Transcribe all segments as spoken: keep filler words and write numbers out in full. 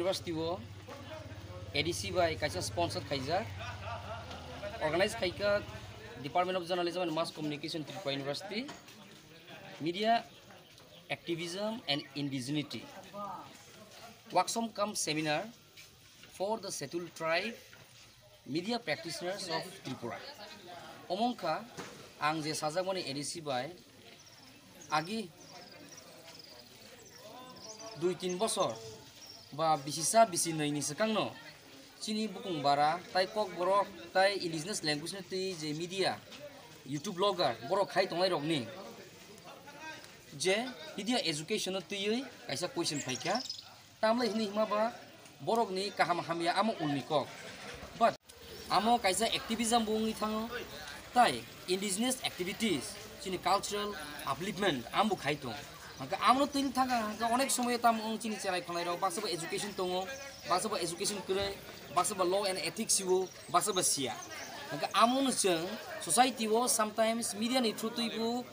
University o A D C bai kaisa sponsor khaijak, organize khaikha Department of Journalism and Mass Communication, Tripura University, Media Activism and Indigeneity, workshop cum seminar for the Scheduled Tribe media practitioners of Tripura. Omo wngkha ang je sajakmani A D C bai agi dui tin bosor ba bisisa bisi nwi ni swkangno chini bukung bara tai kokborok tai indigenous language no twi je media, YouTube blogger borok khai tongnai rokni je media education no twiwi kaisa question phaikha. Tamle hini hima ba borok ni kaham hamya amo ulni kok. But amo kaisa activism bo wngwi thango, tai indigenous activities, chini cultural upliftment ambo khai tong. Hangke amno tini thangka hangke onek somoyo tamo wng chini cherai khonai rok baksa ba education tongo, baksa ba education kwrwi, baksa ba law and ethics siwo, baksa ba siya. Hangke amo no chwng society o sometimes media ni through twi bo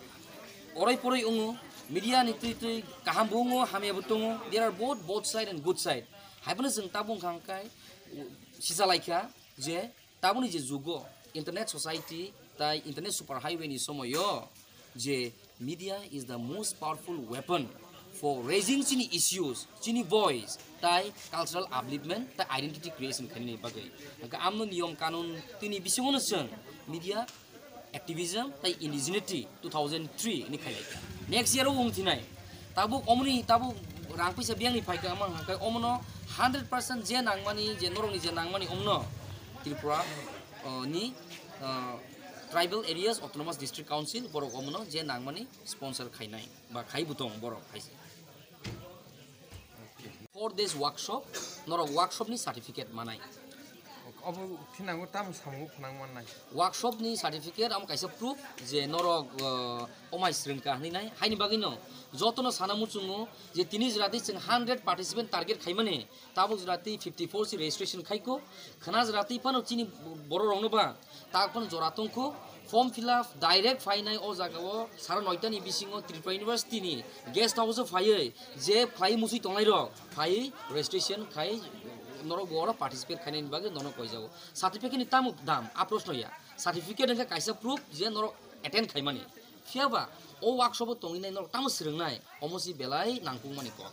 orai poroi wngo, media ni twi twi kaham bo wngo, hamya bo tongo. There are both, both side and good side. Haiphano chwng tabuk hangkai sisa laikha je tabukni je jugo internet society tai internet super highway ni somoyo je media is the most powerful weapon for raising chini issues, chini voice tai cultural upliftment tai identity creation khainani bagwi. Hangke amno niyom kanun tini bisingono chwng media activism tai indigeneity two thousand three ni khailai kha. Next year o wng thinai tabuk omoni tabuk rang puisa biyang ni phaikha ama hangkai omono hundred percent je nangmani je norokni je nangmani omno Tripura, uh, ni, uh, Tribal Areas Autonomous District Council borok omono je nangmani sponsor khainai ba khai butong borok hai. Four days workshop, norok workshop ni certificate manai. Obo thinango tamo samungo phnang mannai. Workshop ni certificate amo kaisa proof je norok, uh, omai srwngka hwnwi nai. Haini bagwi no jotono sana muchungo je tini jora twi chwng hundred participant target khaimani, tabuk jora twi fifty four si registration khaiko. Khna jora twi phano chini borok rokno ba tak phano jora tongkho. Form fill up direct phainai o jaga o sara noita ni bisingo Tripura University ni guest house o phaiwi je khlai muchwi tongnai rok phaiwi registration khai norok bo oro participate khainani bagwi norok koijago. Certificate ni tamo dam a proshno ya. Certificate hwnkhe kaisa proof je norok attend khaimani. Phiya ba o workshop o tongwi nai norok tamo swrwngnai, omo si belai nangkukmani kok.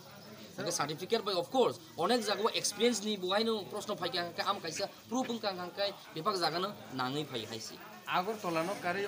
Hwnkhe certificate bai of course onek jaga o experience ni bo haino proshno phaikha hwnkhe am kaisa proof wngkha hwnkhe bebak jaga no nangwi phai hai si. Agartala no karwi